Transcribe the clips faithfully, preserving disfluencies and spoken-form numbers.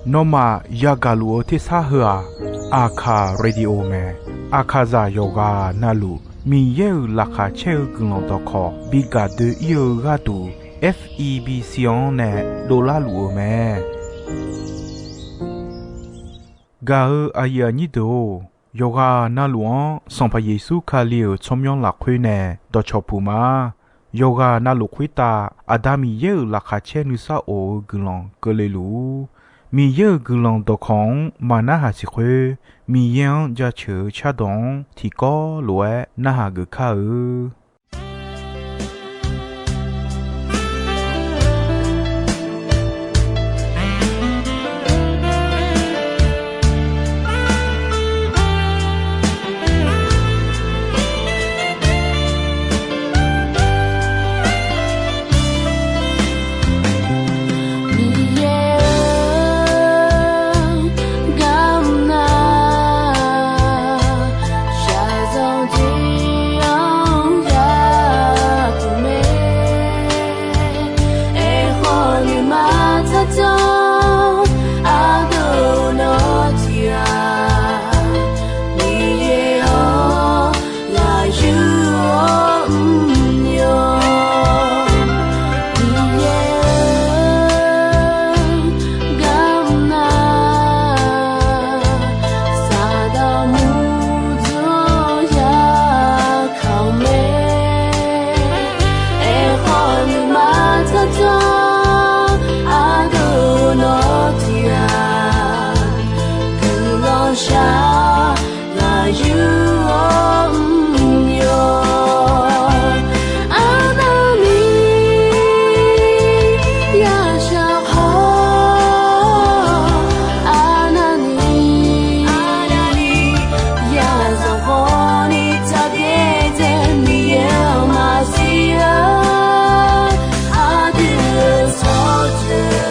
Nawmaf yagaq luf-eu tersar heu-aq, Aqkaq Radio mae. Aqkaqzaq yawqghaq navluf Miqyaer-euq laqkhaq caer-eu guiqlanq dawqkawq bi gaq doe-ir-eu gharduq, F E B C-anr nae dovlar luf-eu mae. Gaq-eu aqyuif aqnyir deuq-or, yawqghaq navluf-anr Sanqpaq Yeqsur Kali-euq tsawrmyanr lafkhoer nae dawqcawq puq ma. Yawqghaq navluf khoertav Aqda Miqyaer-euq laqkhaq caer nuisar of-eu guiqlanq keuvle luf-ur. Miqyaer-euq guiqlanq dawqkawq-anr maqnarhaq siq khoer, Miqyaer-anr jaceuq-eu cardawq-anr tiqkawv lof-aer narhaq geuf kar-eu. Miqyaer-or, garmr nar, shaqzanq tiq-anr yapuq mae. Aerkhawf nuima tsardzanr ardov nawr tiq-aq, Miqyaer-or, ngaq yur-awr mrnya. Miqyaer-or, garmr nar, Saqdaq murdzanr yakaq-eu mae. Aerkhawf nuima tsardzanr ardov nawr tiq-aq, guiqlanq shaq ngaq yur-awr mrnya. Arnavni yashaq khawf, arnavni yazanq khawf ni tsaqbyaer dzae Miqyaer-anr maqsiq-a. Aqdui-euq tsawrjeuq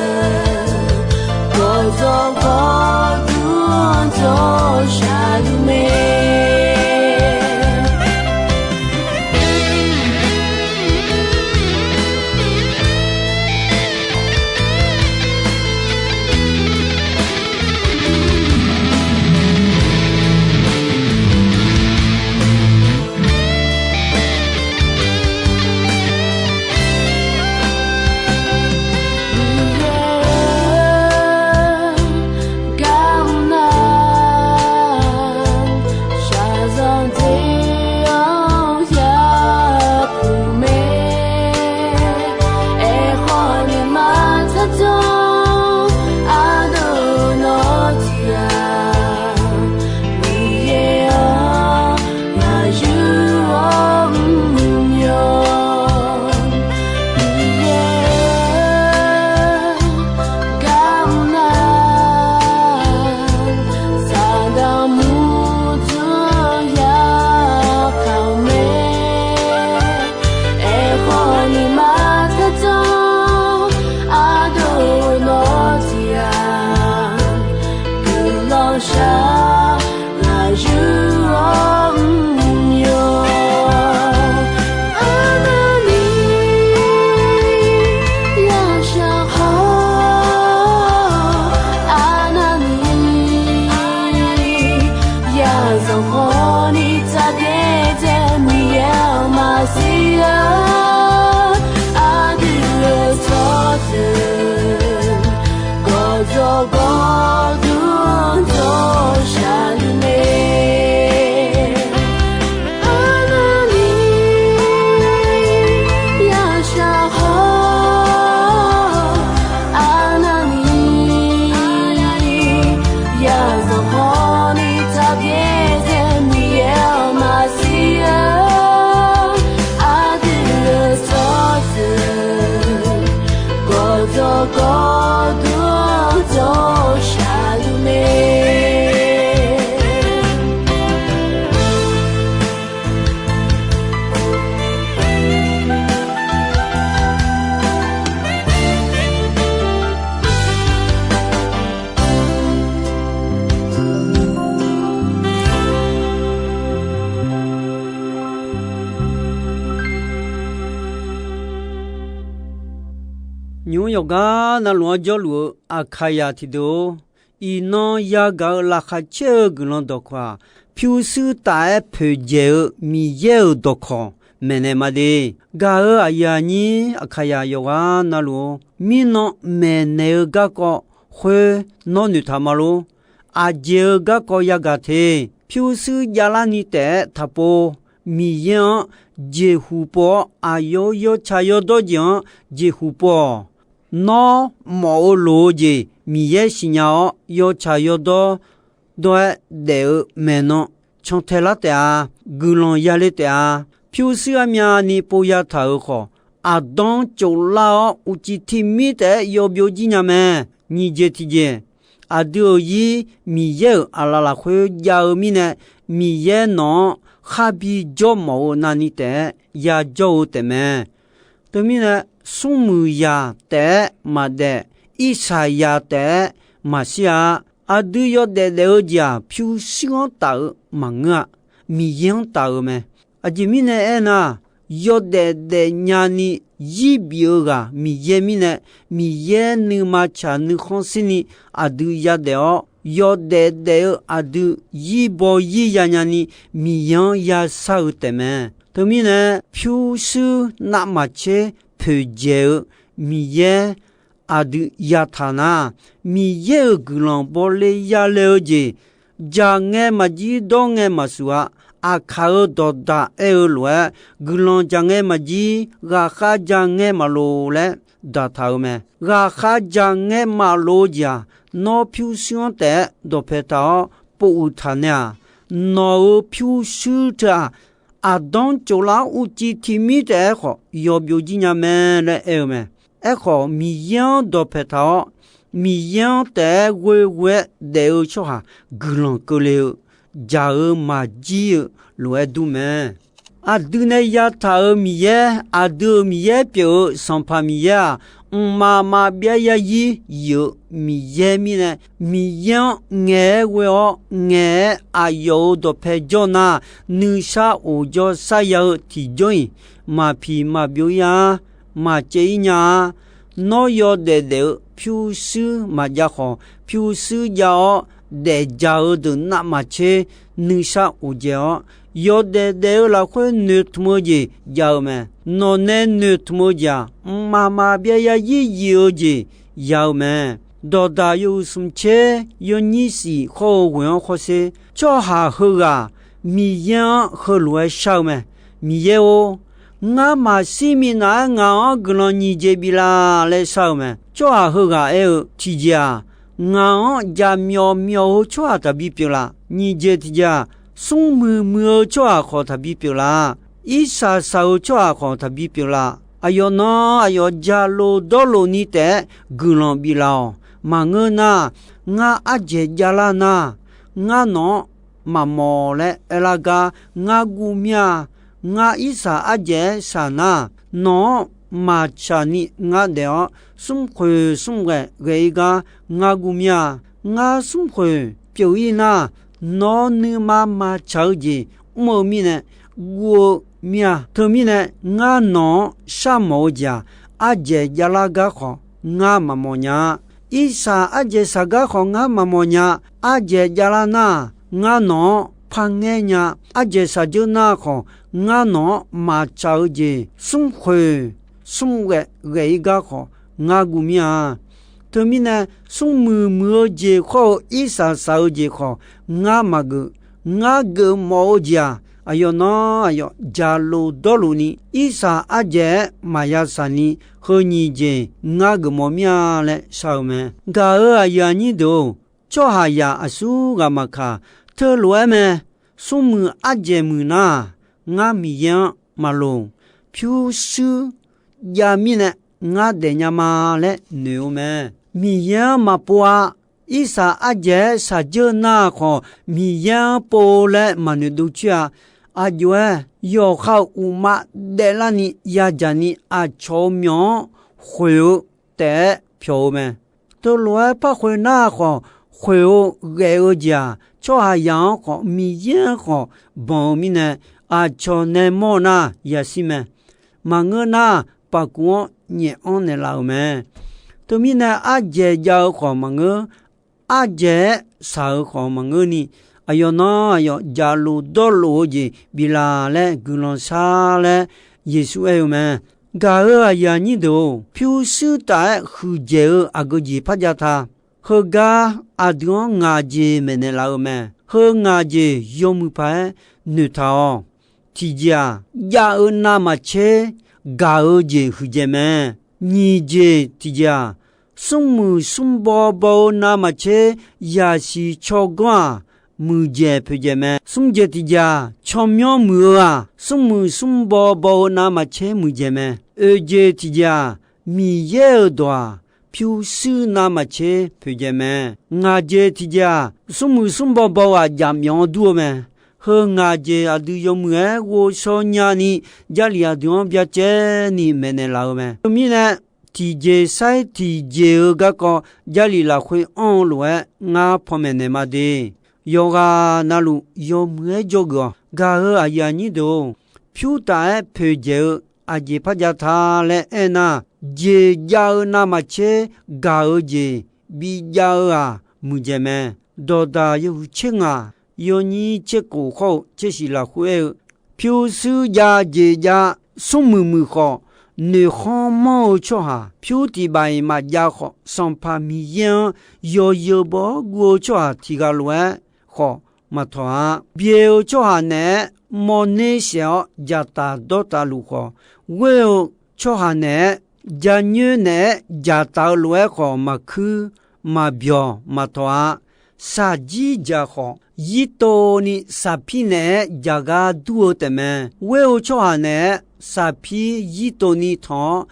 gawqjawq gawqdui-anr jawr shaqluf mae. Miqyaer-or, garmr nar, shaqzanq tiq-anr yapuq mae. Aerkhawf nuima tsardzanr ardov nawr tiq-aq, Miqyaer-or, ngaq yur-awr mrnya. Miqyaer-or, garmr nar, Saqdaq murdzanr yakaq-eu mae. Aerkhawf nuima tsardzanr ardov nawr tiq-aq, guiqlanq shaq ngaq yur-awr mrnya. Arnavni yashaq khawf, arnavni yazanq khawf ni tsaqbyaer dzae Miqyaer-anr maqsiq-a. Aqdui-euq tsawrjeuq gawqjawq gawqdui-anr jawr shaqluf mae. Arnavni yashaq khawf, arnavni yazanq khawf ni tsaqbyaer dzae Miqyaer-anr maqsiq-a. Aqdui-euq tsawrjeuq gawqjawq gawqdui-anr jawr shaqluf mae. Nymq-mr yawqgar navluf-anr jawrluf-eu Aqkaqyaq tiqdeuq-or, iqnan yagaq-eu laqkhaq caer-eu guiqlanq dawqkawq-aq, pyurshuir taf-aer poeqdzaeq-eu Miqyaer-euq dawqkawq maeqnaeq ma de. Gaq-euq aqyuif aqnyir Aqkaqyaq yawqghaq navluf-or, mirnan maeqnaeq-eu garkawv khoer nawr noeqtaq ma lor. Aqjeq-eu garkawv yagaq te. Pyurshuir javlarni taef-aer taqpov. Miqyaer-anr jeqhuq pov-awr, aqyawf-euq yawtsaq yawdawr jeq-anr jeqhuq pov-awq. Nawr mawf-eu loq-eu jeq Miqyaer siqnya-awr, yawtsaq yawdawr dawr-aer daef-eu maeqnan cantae lar taef-a. Guiqlanq yale taef-a. Pyurshuir armyavni pov yataq-euq khawf, aqdanr tsoflar-awr uqcif tiqmir taef-aer yawbyov jir nya mae. Nyiq jeq tiqjeq, aqdui-euq ir Miqyaer-euq aqlaf lafkhoer jav-eu mirnae, Miqyaer nawq-anr kharbi jawr mawf-eu navni taef-aer yajawr-eu taefmae. Teumirnae, smrmuiqzaq taef-aer maqdaef, irsaqzaq taef-aer maqshir-a. Aqdui yawdaef daef-eu jeq-aq, pyurshuir-anr taf-eu maqngeur-a. Miqyaer-anr taf-eu mae. Aqjeq mirnae aernar, yawdaef daefnya ni zir bif-eu ghaq Miqyaer mirnae, Miqyaer nuima tsaq nuikhanr shirni aqdui yadaef-awr, yawdaef daef-eu aqdui zir baw zir yanya ni Miqyaer-anr yashar-eu taefmae. Teumirnae, pyurshuir navmaqtser poeqdzaeq-eu Miqyaer aqdui yataq nar, Miqyaer-euq guiqlanq bawle yale-eu jeq, jaq ngae maqjir dawr ngae maqsuf-a. Aqkaq-euq dawqdaq aer-eu lof-aer, guiqlanq jaq ngae maqjir, ghaqkhav jaq ngae maqloq laer daqtaq-eu mae. Ghaqkhav jaq ngae maqloq-eu jeq-aq, nawr pyurshuir-anr taef-aer dawqpae taq-awr pov uiq taq nae-aq, nawq-euq pyurshuir teu-aq, aqdanr tsoflar-anr uqcif tiqmir taef-aer khawf yawbyov jir nya mae laer aer-eu mae. Aerkhawf, Miqyaer-anr dawqpae taq-awr, Miqyaer-anr taef-aer ghoeghoe-aer daef-eu tsawrhaq guiqlanq keuvle-eu, jaq-eu maqjir-eu lof-aer dur mae. Aqdui nae yataq-euq Miqyaer, aqdui-euq Miqyaer pyeuf-eu Sanqpaq Miqyaer-aq, mqmaq maqbyav yarzir yif-eu Miqyaer mirnae, Miqyaer-anr ngaeq-aer ghoe-awr, ngaeq-aer aqyawf-euq dawqpae jawr nar, nuisar of jawr sharya-eu tiqjawr-iq, maqpiq maqbyov ir-ar, maqcaev ir nya-a. Nawr yawdaef daef-eu pyurshuir maqjav khawf, pyurshuir jav-awr daefjaq-eu deuq navmaqtser nuisar of dzae-awr, yawdaef daef-eu lafkhoer noeqtmq-eu jeq jav-eu mae. Nawq nae noeqtmq-eu jeq-aq, mqmaq maqbyav yarzir yif-eu jeq ya-eu mae. Dawqdaq yawhuiq smq tser yawnyir shif khawr-eu ghoeq-anr khawrsher, tsawrhaq heughaq Miqyaer-anr heulof-aer shar-eu mae. Miqyaer-or, ngar maqshir minav-aer ngaq-anr guiqlanq nyiq jeq bif la laer shar-eu mae. Tsawrhaq heughaq aer-eu, tiqjeq-aq, ngaq-anr jaqmyawf myawf-eu tsawrhaq taqbi pyeuf laf. Nyiq jeq tiqjeq-aq, smrmuiq muiq-eu tsawrhaq khawf taqbi pyeuf laf. Irsaq saq-eu tsawrhaq khawf taqbi pyeuf laf. Aqyawf nan aqyawf jaqlof dawrlof ni taef-aer guiqlanq bif laf-awq. Maqngeur nar, ngar ardzaeq javlar nar, ngar nawq-anr maqmawf laer aerlar gar ngar guv mir-a. Ngar irsaq ardzaeq-aer saq nar, nawq-anr maqtsaq ni ngar daef-awr, smrkhoeq smrghae ghae-ir gar ngar guv mir-a. Ngar smrkhoeq pyeuf-ir nar, nawq-anr nuima maqtsaq-eu jeq mr-eu mirnae guv-eu mir-a. Teumirnae, ngar nawq-anr sharmawf-eu jeq-aq, ardzaeq javlar gar khawf ngar maqmawf nya-a. Irsaq ardzaeq saq gar khawf ngar maqmawf nya. Ardzaeq javlar nar, ngar nawq-anr parngaer nya. Ardzaeq saqdzeur nar khawf, ngar nawq-anr maqtsaq-eu jeq smrkhoeq smrghae ghae-ir gar khawf ngar guv mir-a. Teumirnae, smrmuiq muiq-eu jeq khawr-eu irsaq saq-eu jeq khawf ngar maqgeuf. Ngar geufmawf-eu jeq-aq, aqyawf nan aqyawf jaqlof dawrlof ni irsaq ardzaeq-aer maqya saq ni, heu nyiq jeq ngar geufmawf mir-a laer shar-eu mae. Gaq-euq aqyuif aqnyir deuq-or, tsawrhaqzaq aqsur ghaq maqkaq, teulof-aer mae. Smrmuiq ardzaeq muiq nar, ngar Miqyaer-anr maqloq. Pyurshuir jav mirnae ngar daefnya ma laer noeq-eu mae. Miqyaer-anr maqpov-a. Irsaq ardzaeq-aer shaqdzeur nar khawf, Miqyaer-anr pov laer maqnoeq dov coer-a. Aqjox-aer, yawqha-euq uqma daeflarni yadzaq ni aqcawq-euq myawq-anr khoeq-eu taef-aer pyawq-eu mae. Teulof-aer par khoeq nar khawf, khoeq-eu ghae-eu jeq-aq, tsawrhaqzaq-anr khawf Miqyaer-anr khawf banq-eu mirnae, aqcawq nae mawr nar yashir mae. Maqngeur nar, paqkuv-anr nyaef-anr naeqlaf-euq mae. Teumirnae, ardzaeq jav-eu khawf maqngeur, ardzaeq-aer shaq-eu khawf maqngeurni, aqyawf nan aqyawf jaqlof dawrlof-eu jeq biflaf laer guiqlanq shar laer Yeqsur aer-eu mae. Gaq-euq aqyuif aqnyir deuq-or, pyurshuir taf-aer huiqdzaeq-eu aqgeu jeq par jav ta. Heugar aqdui-anr ngaq jeq maeqnaeq laf-eu mae. Heu ngaq jeq yawmuiq paq-aer noeqtaq-awq. Tiqjeq-aq, jav-eu navmaqtser gaq-eu jeq huiqdzaeq mae. Nyiq jeq tiqjeq-aq, smrmuiq smrbaw baw-eu navmaqtser yaqsiq tsawrganr-aq, muiqdzaeq poeqdzaeq mae. Smr jeq tiqjeq-aq, tsawrmyanr muiq-eu-aq, smrmuiq smrbaw baw-eu navmaqtser muiqdzaeq mae. Oeq jeq tiqjeq-aq, Miqyaer-euq dawq-aq, pyurshuir navmaqtser poeqdzaeq mae. Ngaq jeq tiqjeq-aq, smrmuiq smrbaw baw-eu ghaq jaqmyawf-anr dur-eu mae. Heu ngaq jeq aqdui yawmuiq-aer ghovshaw nyani, Jarlif aqdui-anr byacaevni maeqnaeq laf-eu mae. Teumirnae, tiqjeq sair tiqjeq-eu garkawv Jarlif lafkhoer anr-eu lof-aer ngar panmaeq naeq ma de. Yawqghaq navluf yawmuiq-aer dzawgeuf-awq. Gaq-euq aqyuif aqnyir deuq-or, pyur taf-aer poeqdzaeq-eu aqjeq par jav ta laer aernar, jeq jav-eu navmaqtser gaq-eu jeq bijav-eu ghaq muiqdzaeq mae. Dawqdaq yawhuiq tser ngaq, yawnyir tser khof khawr-eu tser shif lafkhoer aer-eu, pyurshuir jav jeq jav, smrmuiq muiq khawf, noeqkhanr manr-eu tsawrhaq pyur tiq baf-iq maqjav khawf, Sanqpaq Miqyaer-anr yawzeu baw-awr guv-eu tsawrhaq tiq ghaq lof-aer khawf maqtawq-a. Byae-eu tsawrhaq naeq-aer mawrner saef-awr dzaqtaf dawrtaf luf khawf, ghoer-eu tsawrhaq naeq-aer janyoer naeq-aer dzaqtaf-eu lof-aer khawf maqkuir maqbyawq maqtawq-a. Shaqjir dzaq khawf, yirtov ni saqpir naeq-aer dzaqgar dur-eu taefmae. Ghoer-eu tsawrhaq naeq-aer saqpir yirtov ni tanq-awr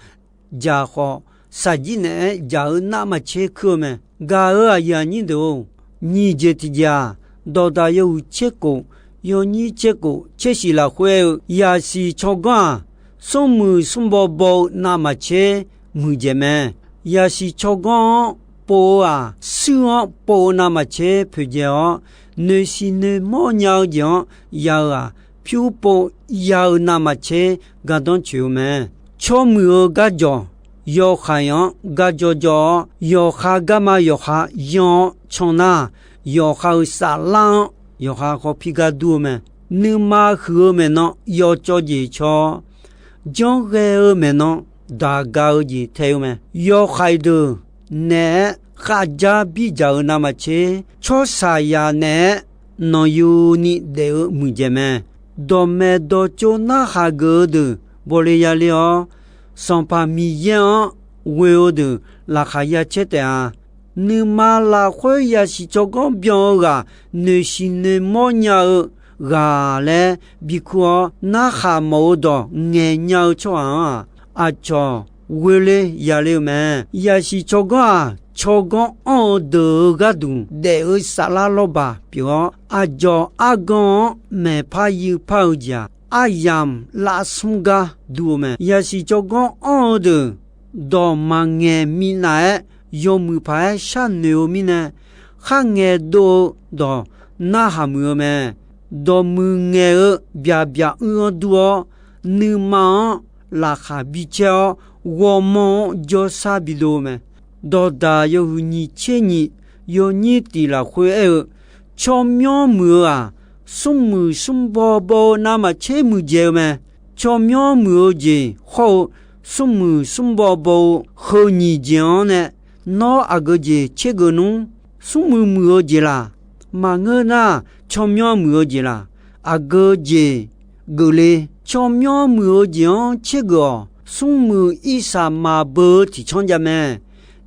dzaq khawf, shaqjir naeq-aer dzaq-eu navmaqtser kuir-eu mae. Gaq-euq aqyuif aqnyir deuq-or, nyiq jeq tiqjeq-aq, dawqdaq yawhuiq tser khof, yawnyir tser khof tser shif lafkhoer aer-eu, yaqsiq tsawrganr-aq, smrmuiq smrbaw baw-eu navmaqtser muiqdzaeq mae. Yaqsiq tsawrganr-anr pov-eu-aq, shuir-anr pov-eu navmaqtser poeqdzaeq-awr, noeqsiq noeqmawr nya-eu jeq-anr ya-eu-aq, pyur pov ya-eu navmaqtser gardanr tsoeq-eu mae. Tsawrmuiq-eu garjawq, yawhaiq-anr gar jawrjawr-awr, yawqha garma yawqha yan-awr can nar, yawqha-euq saflar-anr yawqha khawf pirgar dur-eu mae. Nuima huiq-eu maeqnan yawcawv jeq caw-awr, janrghae-eu maeqnan daqga-eu jeq tae-eu mae. Yawhaiq deuq naeq-aer khavjar birdzaq-eu navmaqtser, tsawrsaqzaq naeq-aer nanqyuni daef-eu muiqdzaeq mae. Dawqmaeq dawqtsov narhaq geuf-eu deuq bawle yaler-awr, Sanqpaq Miqyaer-anr ghoe-eu deuq laqkhaq ya caer taef-a. Nuima lafkhoer yasiq tsawrganr byan-eu ghaq, noeqsiq noeqmawr nya-eu ghaq laer bikur-awr, narhaq mawf-eu dawq ngaeq nya-eu tsawrhaq-anr-aq, aqcawq ghoe ler yaler-eu mae. Yasiq tsawrganr-aq, tsawrganr anr-eu deuq-eu gharduq daef-eu saflar lawrbaq pyeuf-awr, aqdzawq argan-anr maeqpar yuipar-eu jeq-aq, aryamq lavsmr gar dur-eu mae. Yasiq tsawrganr anr-eu deuq, dawq maqngaeq minav-aer yawmuiq paq-aer sharnoeq-eu mirnae, kharngae dov-eu dawq narhaq muiq-eu mae. Dawqmuiq ngaeq-eu byaqbyaq uir-anr dur-awr, nuima-anr laqkhaq bicaer-awr, ghawrmawr-anr jawrshar bidov-eu mae. Dawqdaq yawhuiq nyiq tser nyiq, yawnyir tiq lafkhoer aer-eu, tsawrmyanr muiq-eu-aq, smrmuiq smrbaw baw-eu navmaqtser muiqdzaeq-eu mae. Tsawrmyanr muiq-eu jeq hawr-eu, smrmuiq smrbaw baw-eu heu nyiq jeq-anr nae, nawr aqgeu jeq tsergeuf nmr? Smrmuiq muiq-eu jeq laq? Maqngeur nar, tsawrmyanr muiq-eu jeq laq? Aqgeu jeq geufle. Tsawrmyanr muiq-eu jeq-anr tsergeuf-awq. Smrmuiq irsaq maqbeu-eu tiqcanr jav mae.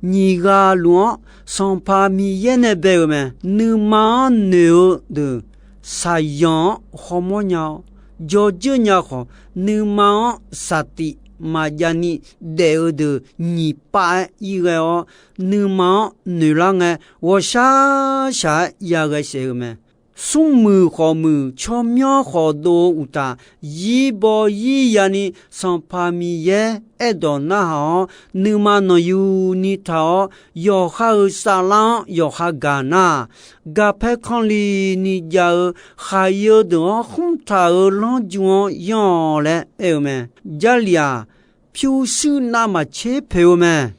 Nyiq ghaq luf-anr Sanqpaq Miqyaer nae bae-eu mae. Nuima-anr noeq-eu deuq, saqyanq-anr hawmawr nya-awr, jawrdzeur nya khawf, nuima-anr saqtif maqjav ni daef-eu deuq nyiq pav-aer ir ghae-awr, nuima-anr noeqlar ngae, ghawqshaq shaq-aer yaghae saef-eu mae. Smrmuiq khawf muiq, tsawrmyanr khawf dov-eu uqtaf, yir baw yir yani Sanqpaq Miqyaer aerdawq narhaq-awr, nuima nanqyuni taq-awr, yawqha-euq saflar-anr yawqha gaq nar-aq, garpaer kanrli ni jav-eu khaqyeu deuq-anr khmr taq-euq lanrju-anr yanr-awq laer aer-eu mae. Jarlif-aq, pyurshuir navmaqtser poeq-eu mae.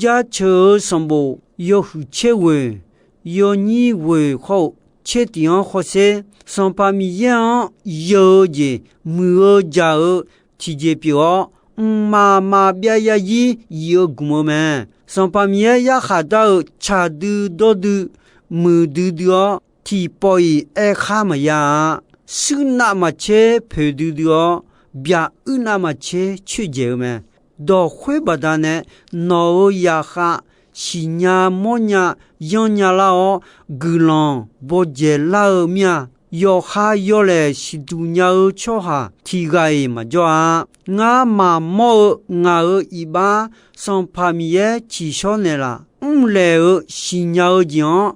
Jaceuq-euq sanqbof yawhuiq tser ghoeq, yawnyir ghoeq khawr-eu tser tiq-anr hawsher, Sanqpaq Miqyaer-anr yeu-eu jeq muiq-eu jaq-eu tiqjeq pyeuf-awr, mqmaq maqbyav yarzir yif-eu gmq-eu mae. Sanqpaq Miqyaer yarkhaq dar-euq tsaq duidawr dui, muiq duidui-awr, tiqpawf-iq aerkhar maqya-a. Shuir navmaqtser poeq duidui-awr, byaq uir navmaqtser coerdzaeq-eu mae. Dawq khoer baqdanae nawq-euq zaqkhav siqnya mawrnya yanrnya lar-awr, guiqlanq bawdzaeq lar-eu mir-a. Yawqha yawlaeq siqduq nya-eu tsawrhaq tiq ghaq-iq maqjawr-a. Ngar maqmawr-eu ngaq-euq iqbax Sanqpaq Miqyaer tsiqshawr naeqlaf, mrlaeq-euq siqnya-eu jeq-anr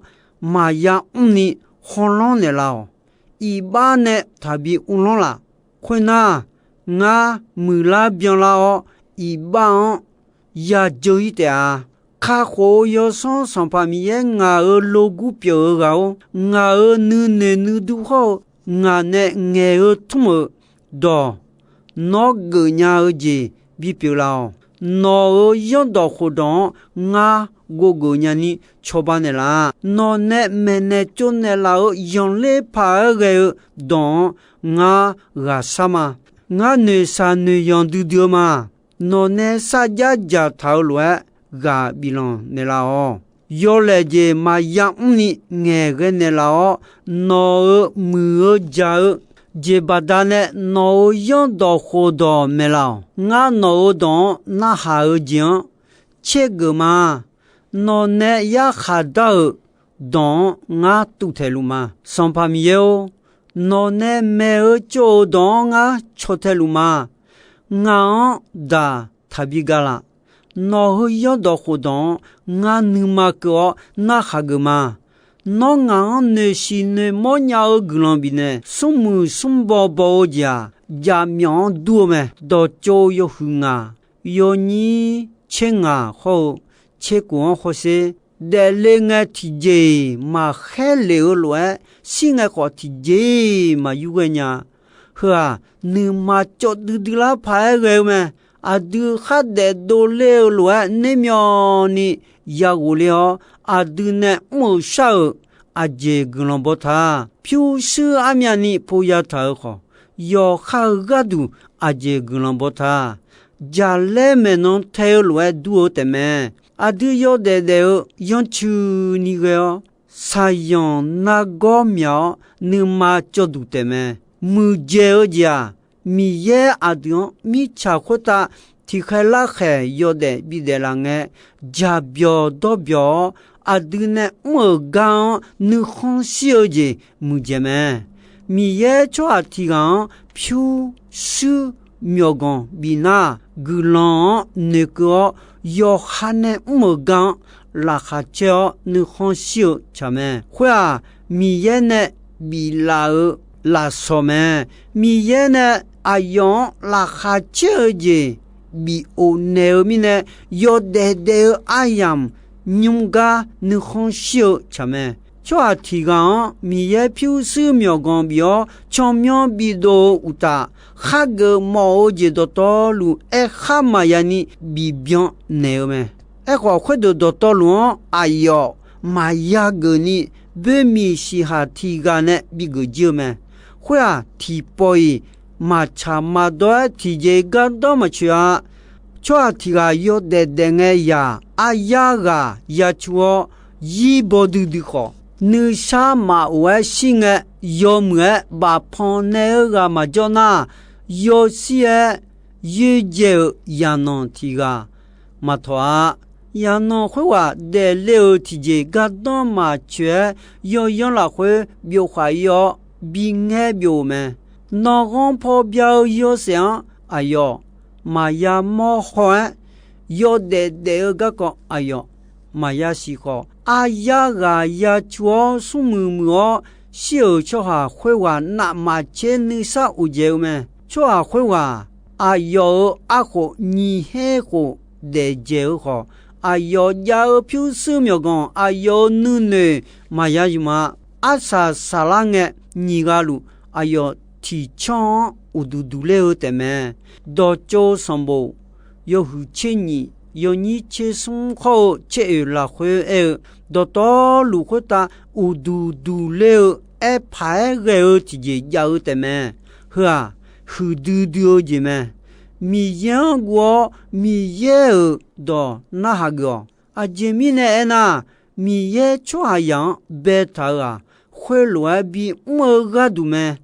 maqya mrni khawlanr naeqlaf-awq. Iqbax nae taqbi uvlanr laf. Khoernar, ngar muiqlar byanlar-awr, iqbax-anr yadzeur-ir taef-a. Kakhof-eu Yawsanr Sanqpaq Miqyaer, ngaq-euq logur pyeuf-eu ghaq-or, ngaq-euq nuinoeq nuidur hawr-eu ngaq nae ngaeq-eu tmr-euq dawq, nawr geufnya-eu jeq bipyeuf laf-awq. Nawq-euq zanrdawq khofdawq-anr ngar ghovgeuf nyani cawba naeqlaf. Nawq nae maeqnaeq tsovnaeq laf-euq zanqler paq-aer ghae-eu dawq-anr ngar ghaqshar ma. Ngar noeqshaq noeqyanq duidui-eu ma. Nawq nae sarjax dzaqtaq-eu lof-aer ghaq biflanq naeqlaf-awq. Yawlaeq jeq maqya mrni ngaeqghae naeqlaf-awr, nawq-euq muiq-eu jaq-eu jeq baqdanae nawq-euq zanrdawq khofdawq maeqlaf-awq. Ngar nawq-euq dawq-anr narhaq-eu jeq-anr caergeuf ma. Nawq nae yarkhaq dar-euq dawq-anr ngar tuvtaeq luf ma. Sanqpaq Miqyaer-or, nawq nae maeq-eu tsov-euq dawq-anr ngar caw tae luf ma. Ngaq-anr daq taqbi ga laf. Nawq-euq zanrdawq khofdawq-anr ngar nuima keuv-awr narhaq geuf ma. Nawr ngaq-anr noeqshiq noeqmawr nya-eu guiqlanq bifnaeq, smrmuiq smrbaw baw-eu jeq-aq, jaqmyawf-anr dur-eu mae. Dawqtsov yawhuiq ngaq, yawnyir tser ngaq hawr-eu tser kof-anr hawsher, daefle ngae tiqjeq-iq maqkhaer lef-eu lof-aer, shir ngae khawf tiqjeq-iq maqyur ghae nya. Heu-aq, nuima cawv duidui lar paq-aer ghae-eu mae. Aqdui khardaef dovler-eu lof-aer nermyawvni ya ghofler-awr, aqdui nae mr-euq shar-euq aqjeq guiqlanq baw ta. Pyurshuir armyavni pov ya taq-euq khawf, yawqha-euq gharduq aqjeq guiqlanq baw ta. Jaqlaer maeqnan tae-eu lof-aer dur-eu taefmae. Aqdui yawdaef daef-eu yanrcuini ghae-awr, shaqzanq nargawr myaq-awr nuima cawvduq taefmae. Muiqdzaeq-eu jeq-aq, Miqyaer aqdui-anr mirtsaq khoertav tiqkhaeq larkhaeq yawdaef bidaef laf ngae, jaqbyawq dawrbyawq-awr, aqdui nae mr-euq gar-anr nuikhanr shir-eu jeq muiqdzaeq mae. Miqyaer tsawrhaq tiq ghaq-anr pyurshuir myawqganq bifnar, guiqlanq-anr noeqkeuv-awr, yawqha nae mr-euq gar-anr laqkhaq caer-awr nuikhanr shir-eu tsaq mae. Khoer-aq, Miqyaer nae biflaf-eu lafsawq mae. Miqyaer nae aqyawf-anr laqkhaq caer-eu jeq bif of naeq-eu mirnae, yawdaef daef-eu aryamq nymr gar nuikhanr shir-eu tsaq mae. Tsawrhaq tiq ghaq-anr Miqyaer pyurshuir myawqganq bif-awr tsawrmyanr bidov-eu uqtaf, khargeuf mawf-eu jeq dawqtawvluf aerkhar maqya ni bif byan naeq-eu mae. Aerkhawf, khoerdeuq dawqtawvluf-anr aqyawf maqya geuf ni, boermiq siqhaq tiq ghaq nae bigeuf jir-eu mae. Khoer-aq, tiqpawf-iq maqtsaq maqdawr-aer tiqjeq gardanr maqtsoeq-a. Tsawrhaq tiq ghaq yawdaef daef ngae yaq, aryar ghaq ya cu-awr, zir baw duidui khawf, nuisar maqof-aer shir ngae, yawmuiq-aer bafpanq nae-eu ghaq maqjawr nar, yawshir-aer yoerdzae-euq zaqnanq tiq ghaq maqtawq-a. Zaqnanq khoerghaq daefle-euq tiqjeq gardanr maqtsoeq-aer, yawyanr lafkhoer byov khaq-ir-awr, bingaer byov-euq mae. Nan'ghanr paw bya-eu yawshaef-anr aqyawf maqya mawr haw-aer, yawdaef daef-eu garkawv aqyawf maqya siq khawf, aryar ghaq ya cu-awr smrmuiq muiq-awr shir-euq tsawrhaq khoerghaq navmaqtser nuisar uqdzaeq-eu mae. Tsawrhaq khoerghaq aqyawf-euq arkhof nyiq her khof daef dzaeq-eu khawf, aqyawf jav-eu pyurshuir myawqganq aqyawf-euq nuinoeq maqya zmq-a. Arsaq saqlar ngae nyiq ghaq luf aqyawf tiqcanr-anr uqduq duq ler-eu taefmae. Dawqtsov sanqbof yawhuiq tser nyiq yawnyir tser smr khawr-eu caer oeq lafkhoer aer-eu, dawqtawvluf khoertav uqduq duq ler-eu aerpaq-aer ghae-eu tiqjeq jav-eu taefmae. Heu-aq, huiqdui dui-eu jeq mae. Miqyaer-anr guv-awr Miqyaer-euq dawq narhaq geuf-awq. Aqjeq mirnae aernar, Miqyaer tsawrhaqzaq-anr baetaq-euq-aq, khoerlof-aer bimr-eu gharduq mae.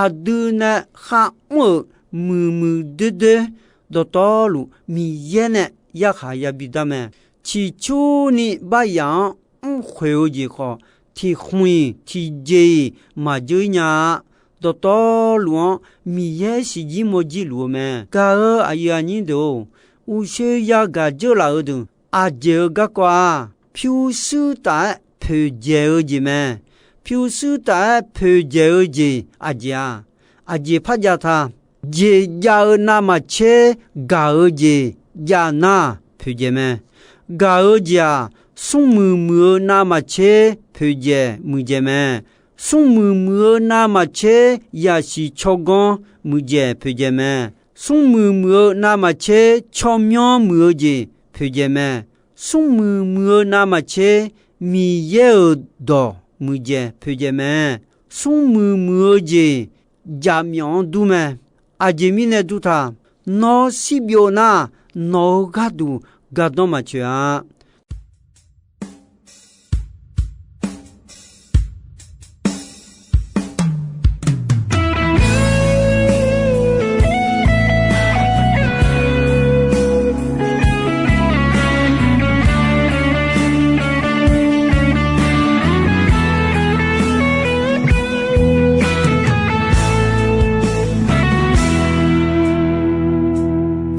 Aqdui nae kharmr-euq muiqmuiq doerdoer dawqtawvluf Miqyaer nae yarkhaq yabi dar mae. Ciqcurni baryaf-anr mrkhoeq-eu jeq khawf, tiq khmq-iq tiqjeq-iq maqjeur-ir nya-a. Dawqtawvluf-anr Miqyaer siqjir mawrjir luf-eu mae. Gaq-eu aqyuif aqnyir deuq-or, uqshoe yagaq dzeur laf-eu deuq, aqjeq-eu garkawv-aq, pyurshuir taf-aer poeqdzaeq-eu jeq mae. Pyurshuir taf-aer poeqdzaeq-eu jeq aqjeq-aq, aqjeq par jav ta. Jeq jav-eu navmaqtser gaq-eu jeq jav nar poeqdzaeq mae. Gaq-eu jeq-aq, smrmuiq muiq-eu navmaqtser poeqdzaeq muiqdzaeq mae. Smrmuiq muiq-eu navmaqtser yasiq tsawrganr muiqdzaeq poeqdzaeq mae. Smrmuiq muiq-eu navmaqtser tsawrmyanr muiq-eu jeq poeqdzaeq mae. Smrmuiq muiq-eu navmaqtser Miqyaer-euq dawq muiqdzaeq poeqdzaeq mae. Smrmuiq muiq-eu jeq jaqmyawf-anr dur mae. Aqjeq mirnae dur ta. Nawr shirbyov nar, nawq-eu gharduq gardanr maqtsoeq-a.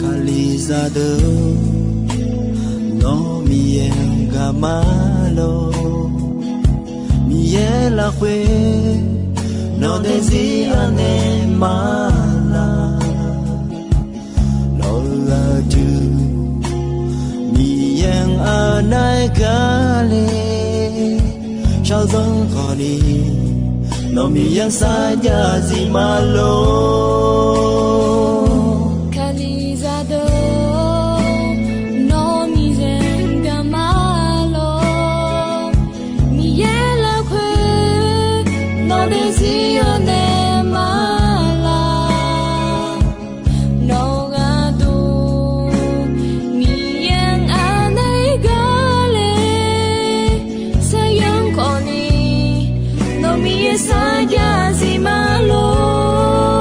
Kalizaq deuq, nawr Miqyaer-anr gaq ma lor. Miqyaer lafkhoer nawq daefzir anaeq ma laq. Nawq-eu aqdui Miqyaer-anr anaeq gaq le. Shaqzanr khawfni nawq Miqyaer-anr sarjax zif ma lor. Kalizaq deuq, nawr Miqyaer-anr gaq ma lor. Miqyaer lafkhoer nawq daefzir anaeq ma laq. Nawq-eu aqdui Miqyaer-anr anaeq gaq le. Shaqzanr khawfni nawq Miqyaer sarjax zif ma lor.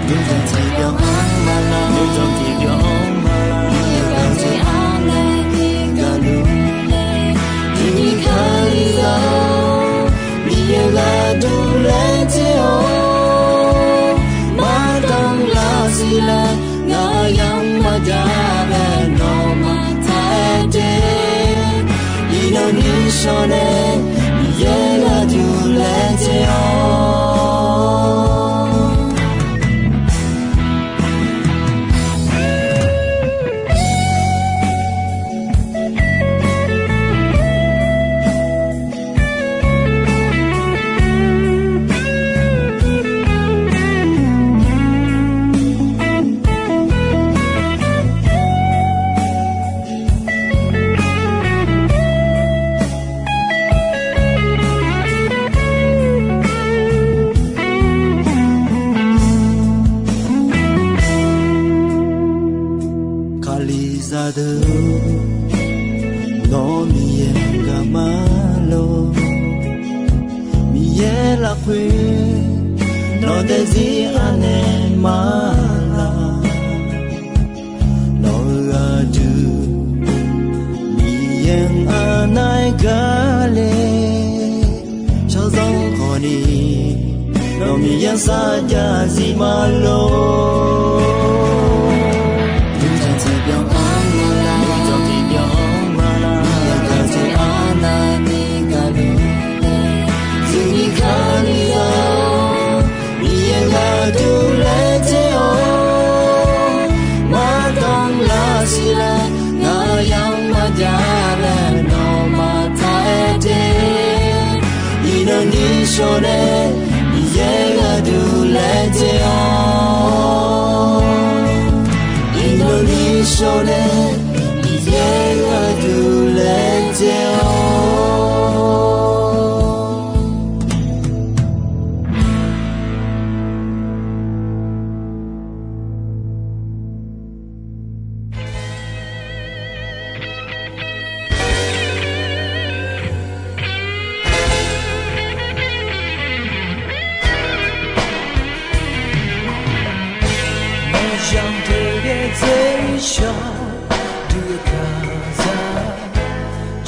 Nymrdanq tiqbyan-anr ma laq, nymrdanq tiqbyan-anr ma laq. Miqyaer gaqdui anaeq ni gaqluf le. Tiqnyir Kalizaq-or, Miqyaer gharduq laer tae-awr, mardanr lar siqlar, ngaq-euq yamq maqjav laer nawmaf taq-aer te. Iqnan nuishawr nae Miqyaer gharduq laer tae-awr. Kalizaq deuq, nawr Miqyaer-anr gaq ma lor. Miqyaer lafkhoer nawq daefzir anaeq ma laq. Nawq-eu aqdui Miqyaer-anr anaeq gaq le. Shaqzanr khawfni nawq Miqyaer-anr sarjax zif ma lor. Nymrdanq tiqbyan-anr ma laq, nymrdanq tiqbyan-anr ma laq. Miqyaer gaqdui anaeq ni gaqluf le. Tiqnyir Kalizaq-or, Miqyaer gharduq laer tae-awr, mardanr lar siqlar, ngaq-euq yamq maqjav laer nawmaf taq-aer te. Iqnan nuishawr nae Miqyaer gharduq laer tae-awr, nae Miqyaer gharduq laejae-awr. Maqzanq deuq ghae dzeur-ir shawq dui kaqzaq,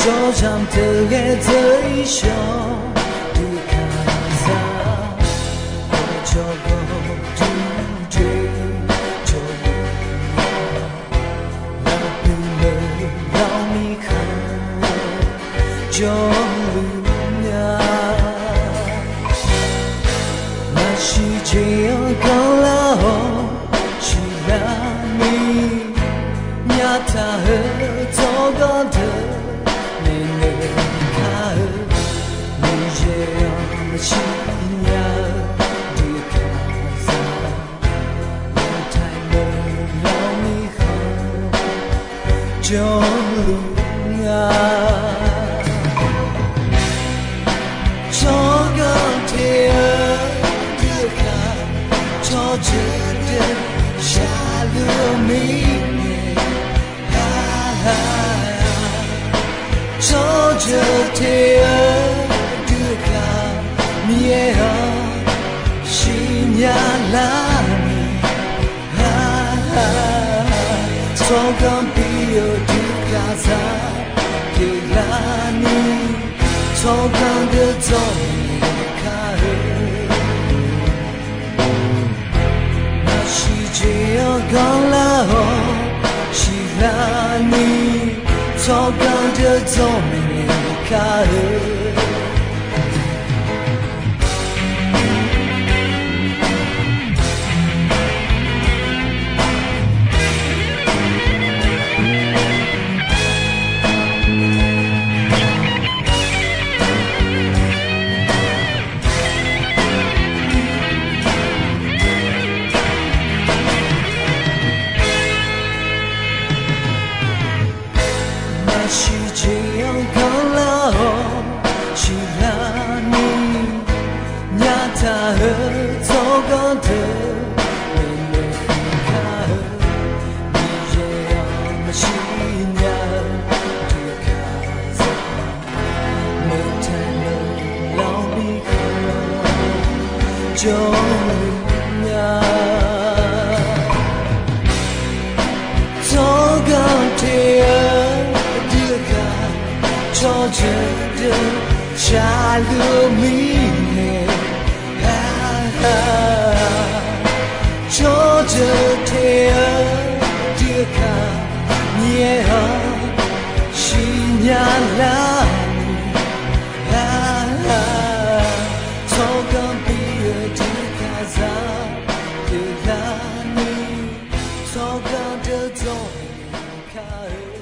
jawrzaq deuq ghae dzeur-ir shawq dui kaqzaq, jawrgawr duq dzoer jawrluf-a, lafpuq lawq lawq mirkhanq jawrluf-a. Maqsiq jeq-anr ganrlar-awr siqlar ni, nyataq-eu tsawrganr deuq maeqnaeq kar-eu, Miqyaer-anr siqnya-eu dui kaqzaq, lawqtaiq lawq lawq mirkhanq jawrluf-a. Tsawrganr te-eu dui kaq, tsawrjeuq deuq shaqluf-eu mirnae, tsawrjeuq te-eu dui kaq, Miqyaer-anr siqnya lar ni, tsawrganr bi-eu dui kaqzaq pyeuflar ni, tsawrganr deuq dzawrnaeq kar-eu. Maqsiq jeq-anr ganrlar-awr siqlar ni, tsawrganr deuq dzawrnaeq kar-eu. Maqsiq jeq-anr ganrlar-awr siqlar ni, nyataq-eu tsawrganr deuq maeqnaeq kar-eu, Miqyaer-anr maqsiq nya-eu dui kaqzaq, meuqtaeq meuq lawq mirkhanq jawrluf-a. Tsawrganr te-eu dui kaq, tsawrjeuq deuq shaqluf-eu mirnae, tsawrjeuq te-eu dui kaq, Miqyaer-anr siqnya lar ni, tsawrganr bi-eu dui kaqzaq pyeuflar ni, tsawrganr deuq dzawrnaeq kar-eu.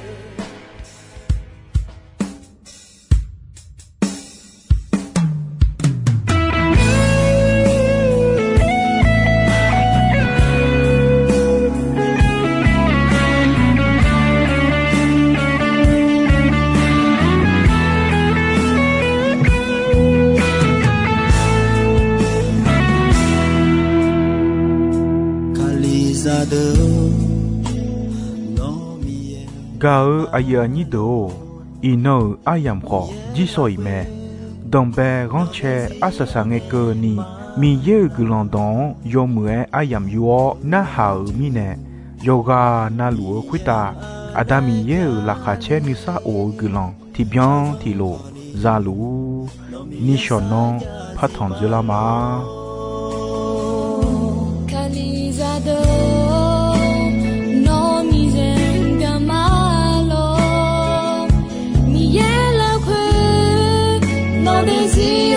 Kalizaq deuq, nawr Miqyaer. Gaq-eu aqyuif aqnyir deuq-or, iqnan-euq aryamq khawf jirsawq iq mae. Danqbae ghanrcae arsaq saq ngae keuvni, Miqyaer-euq guiqlanq dawq-anr yawmuiq-aer aryamq yur-awr narhaq-euq mirnae, yawqghaq navluf-eu khoertav Aqda Miqyaer-euq laqkhaq caer nuisar of-eu guiqlanq tiqbyan tiqlof zaluf-ur. Nishawq nanr partanq dzoerlar ma. Kalizaq deuq-or, nawr Miqyaer garma lor. Miqyaer lafkhoer nawq daefzir